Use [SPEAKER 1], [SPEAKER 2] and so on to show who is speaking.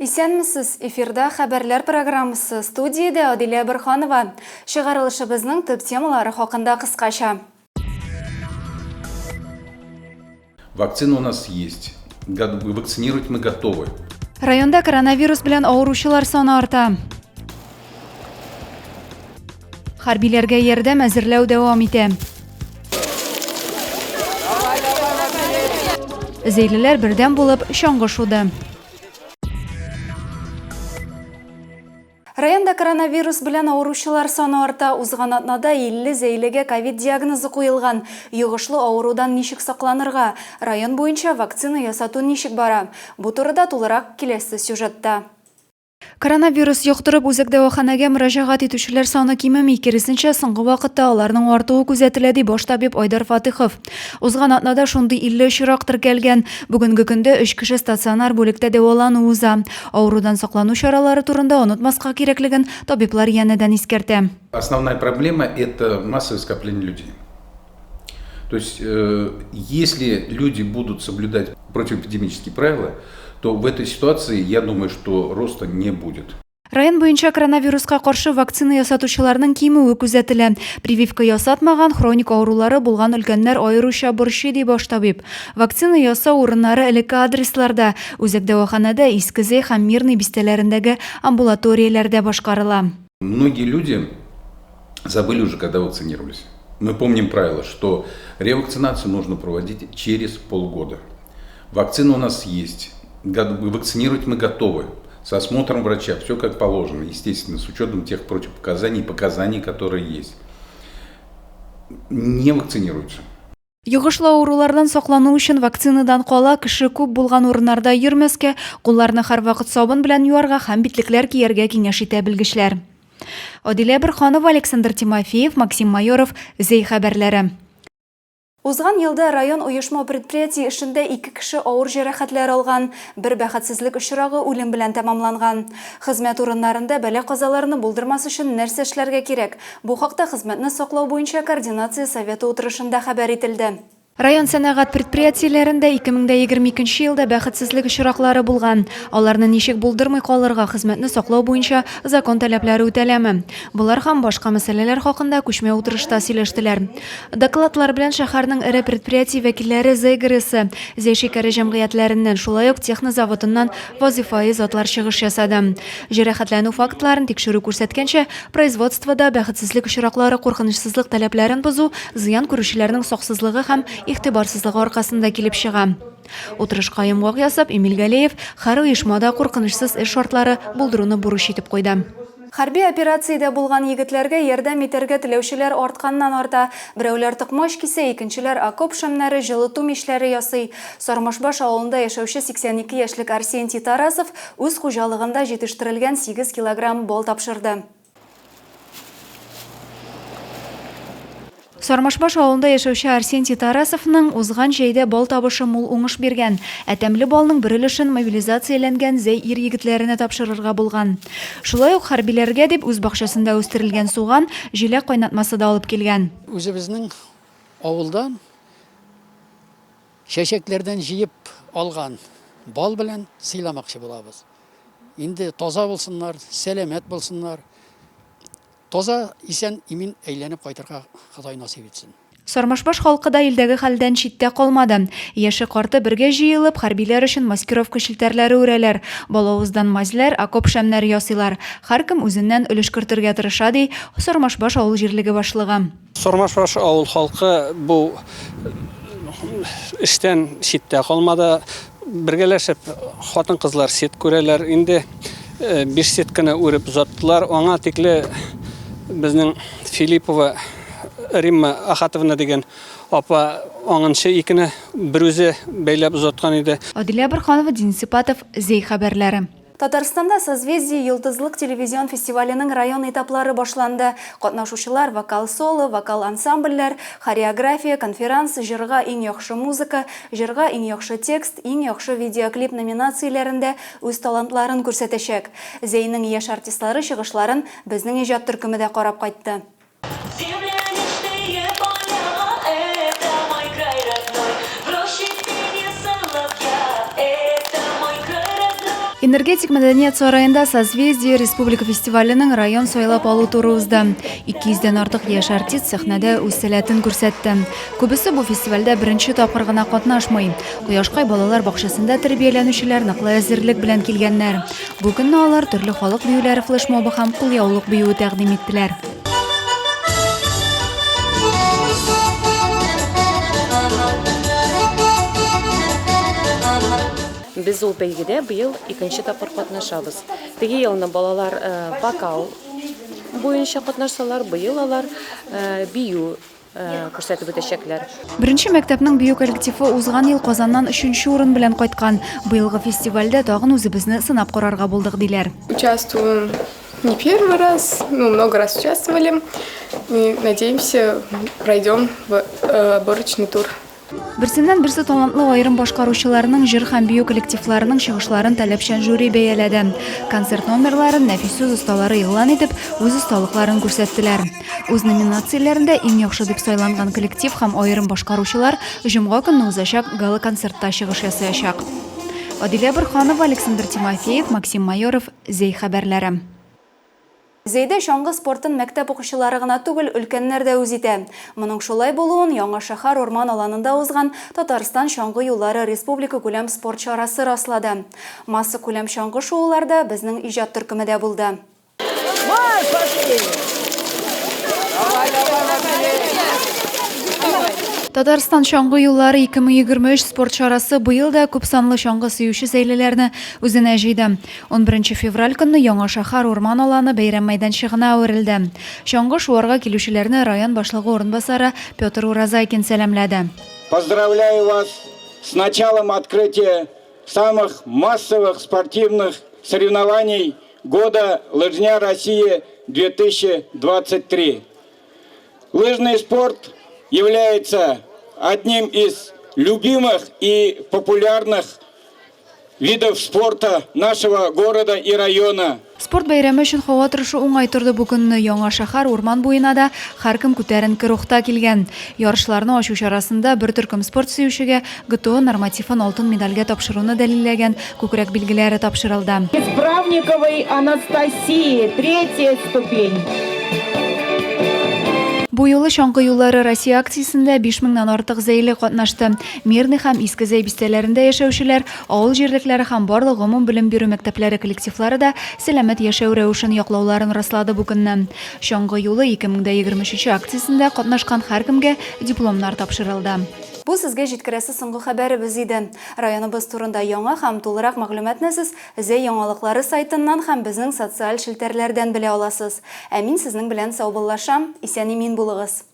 [SPEAKER 1] Исәнмесез, эфирда Хәбәрләр программасы, студиядә Адилә Борһанова. Чыгарылышыбызның төп темалары хакында кыскача.
[SPEAKER 2] Вакцина у нас есть. Вакцинировать мы готовы.
[SPEAKER 1] Районда коронавирус белән авыручылар саны арта. Хәрбиләргә ярдәм әзерләү дәвам итә. Зәйлеләр бердәм булып чаңгы шуды. Районда коронавирус белән авыручылар саны арта. Узган атнада 50 зәйлегә ковид диагнозы куелган. Йогышлы авырудан ничек сакланырга? Район буенча вакцина ясату ничек бара? Бу турыда тулырак киләсе сюжетта. Коронавирус йоктырып, үзәк дәваханәгә мөрәҗәгать итүчеләр саны кимеми, киресенчә, соңгы вакытта аларның артуы күзәтелә, ди баш табиб Айдар Фатыйхов. Узган атнада шундый 50 очрак теркәлгән. Бүгенге көндә өч кеше стационар бүлектә дәвалану уза. Авырудан саклану чаралары турында онытмаска кирәклеген табиблар янәдән искәртә.
[SPEAKER 2] Основная проблема – это массовое скопление людей. То есть, если люди будут соблюдать противоэпидемические правила, то в этой ситуации, я думаю, что роста не будет.
[SPEAKER 1] Район буенча коронавируска каршы вакцина ясатучыларның кимүе күзәтелә. Прививка ясатмаган, хроник авырулары булган өлкәннәр аеруча борчый, ди баш табиб. Вакцина ясау урыннары элекке адресларда, үзәк дәваханәдә, Иске Зәй һәм Мирный бистәләрендәге амбулаторияләрдә башкарыла.
[SPEAKER 2] Многие люди забыли уже, когда вакцинировались. Мы помним правило, что ревакцинацию нужно проводить через полгода. Вакцина у нас есть. Вакцинировать мы готовы. С осмотром врача, все как положено, естественно, с учетом тех противопоказаний и показаний, которые есть. Не вакцинируются.
[SPEAKER 1] Йогышлы авырулардан саклану өчен вакцинадан кала кеше күп булган урыннарда йөрмәскә, кулларны һәрвакыт сабын белән юарга һәм битлекләр кияргә киңәш итә белгечләр. Адилә Борһанова, Александр Тимофеев, Максим Майоров, Зәй хәбәрләре. Узган елда район оешма-предприятие эшендә ике кеше авыр җәрәхәтләр алган, бер бәхетсезлек очрагы үлем белән тәмамланган. Хезмәт урыннарында бәла-казаларны булдырмас өчен нәрсә эшләргә кирәк? Бу хакта хезмәтне саклау буенча координация советы утырышында хәбәр ителде. Район сәнәгать предприятиеләрендә 2022 елда бәхетсезлек очраклары булган. Аларны ничек булдырмый калырга, хезмәтне саклау буенча закон таләпләре үтәләме? Болар һәм башка мәсьәләләр хакында күчмә утырышта сөйләштеләр. Докладлар белән шәһәрнең эре предприятие вәкилләре ЗГРСы, Зәй шикәре җәмгыятьләреннән, шулай ук Техно заводыннан вазыйфаи затлар чыгыш ясады. Җәрәхәтләнү фактларын тикшерү күрсәткәнчә, производствода бәхетсезлек очраклары куркынычсызлык таләпләрен бозу, зыян күрүчеләрнең саксызлыгы һәм игътибарсызлыгы аркасында килеп чыга. Утырышка йомгак ясап, Эмиль Галеев һәр оешмада куркынычсыз эш шартлары булдыруны бурыч итеп куйды. Хәрби операциядә булган егетләргә ярдәм итәргә теләүчеләр артканнан-арта. Берәүләр токмач кисә, икенчеләр окоп шәмнәре, җылыту мичләре ясый. Сармашбаш авылында яшәүче 82 яшьлек Арсентий Тарасов үз хуҗалыгында җитештерелгән сигез килограмм бал тапшырды. Сармашбаш авылында яшәүче Арсентий Тарасовның узган җәйдә бал табышы мул уңыш биргән. Ә тәмле балның бер өлешен мобилизацияләнгән Зәй ир-егетләренә тапшырырга булган. Шулай ук хәрбиләргә дип үз бакчасында үстерелгән суган, җиләк кайнатмасы да алып килгән.
[SPEAKER 3] Үзебезнең авылдан чәчәкләрдән җыеп алган бал белән сыйламакчы булабыз. Инде таза булсыннар, сәламәт булсыннар. Таза, исән, имин әйләнеп кайтырга Ходай насыйп итсен.
[SPEAKER 1] Сармашбаш халкы да илдәге хәлдән читтә калмады. Яше-карты бергә җыелып, хәрбиләр өчен маскировка челтәрләре үрәләр, балавыздан мазьләр, окоп шәмнәре ясыйлар. Һәркем үзеннән өлеш кертергә тырыша, ди Сармашбаш авыл җирлеге башлыгы.
[SPEAKER 4] Сормашбаш авыл халкы бу эштән читтә калмады. Бергәләшеп хатын-кызлар сеть күрәләр. Инде 5 сетканы үреп озаттылар. Аңа тикле безнең Филиппова Римма Ахатовна дигән апа аңынчы икене берүзе бәйләп озаткан иде.
[SPEAKER 1] Адилә Борһанова, Денис Ипатов, Зәй хәбәрләре. Татарстанда Созвездие-Йолдызлык телевизион фестиваленең район этаплары башланды. Катнашучылар вокал-соло, вокал ансамбльләр, хореография, конферанс, җырга иң яхшы музыка, җырга иң яхшы текст, иң яхшы видеоклип номинацияләрендә үз талантларын күрсәтәчәк. Зәйнең яшь артистлары чыгышларын безнең иҗат төркеме дә карап кайтты. Энергетик мәдәният сараенда Созвездие республика фестиваленең район сайлап алу туры узды. 200 дән артык яшь артист сәхнәдә үз сәләтен күрсәтте. Күбесе бу фестивальдә беренче тапкыр гына катнашмый. Кояшкай балалар бакчасында тәрбияләнүчеләр ныклы әзерлек белән килгәннәр. Бу көнне алар төрле халык биюләре флешмобы һәм кулъяулык биюе тәкъдим иттеләр.
[SPEAKER 5] Без ул бәйгедә быел икенче тапкыр катнашабыз. Теге елны балалар вокал буенча катнашсалар, быел алар бию күрсәтеп үтәчәкләр.
[SPEAKER 1] Беренче мәктәпнең бию коллективы узган ел Казаннан өченче урын белән кайткан. Быелгы фестивальдә тагын үзебезне сынап карарга булдык, диләр.
[SPEAKER 6] Участвуем не первый раз, ну, много раз участвовали. И надеемся, пройдем в отборочный тур.
[SPEAKER 1] Берсеннән-берсе талантлы аерым башкаручыларның, җыр һәм бию коллективларының чыгышларын таләпчән жюри бәяләде. Концерт номерларын нәфис сүз осталары игълан итеп, үз осталыкларын күрсәттеләр. Үз номинацияләрендә иң яхшы дип сайланган коллектив һәм аерым башкаручылар җомга көнне узачак гала-концертта чыгыш ясаячак. Адилә Борһанова, Александр Тимофеев, Максим Майоров, Зәй хәбәрләре. Зәйдә чаңгы спортын мәктәп укучылары гына түгел, өлкәннәр дә үз итә. Моның шулай булуын Яңа шәһәр урман аланында узган Татарстан чаңгы юллары республикакүләм спорт чарасы раслады. Массакүләм чаңгы шууларда безнең иҗат төркеме дә булды.
[SPEAKER 7] Марш, пошли! Давай, давай, Матвей!
[SPEAKER 1] Татарстан чаңгы юллары 2023 спорт чарасы быел да күпсанлы чаңгы сөюче зәйлеләрне үзенә җыйды. Унберенче февраль көнне Яңа шәһәр урман аланы бәйрәм мәйданчыгына әверелде. Чаңгы шуарга килүчеләрне район башлыгы урынбасары Петр Уразайкин сәламләде.
[SPEAKER 8] Поздравляю вас с началом открытия самых массовых спортивных соревнований года Лыжня России 2023. Лыжный спорт является одним из любимых и популярных видов спорта нашего города и района.
[SPEAKER 1] Спорт бәйрәме өчен һава торышы уңай торды бу көнне. Яңа шәһәр урман буена да һәркем күтәренке рухта килгән. Ярышларны ачу чарасында бер төркем спорт сөючегә ГТО нормативын алтын медальгә тапшыруны дәлилләгән күкрәк билгеләре тапшырылды.
[SPEAKER 9] Исправниковой Анастасии, третья ступень.
[SPEAKER 1] Бу юлы Чаңгы юллары Россия акциясендә 5 меңнән артык зәйле катнашты. Мирный һәм Иске Зәй бистәләрендә яшәүчеләр, авыл җирлекләре һәм барлык гомумбелем бирү мәктәпләре коллективлары да сәламәт яшәү рәвешен яклауларын раслады бу көнне. Чаңгы юлы 2023 акциясендә катнашкан һәркемгә дипломнар тапшырылды. Бу сезгә җиткерәсе соңгы хәбәребез иде. Районыбыз турында яңа һәм тулырак мәгълүматны сез Зәй яңалыклары сайтыннан һәм безнең социаль челтәрләрдән белә аласыз. Ә мин сезнең белән саубуллашам, исән-имин булыгыз!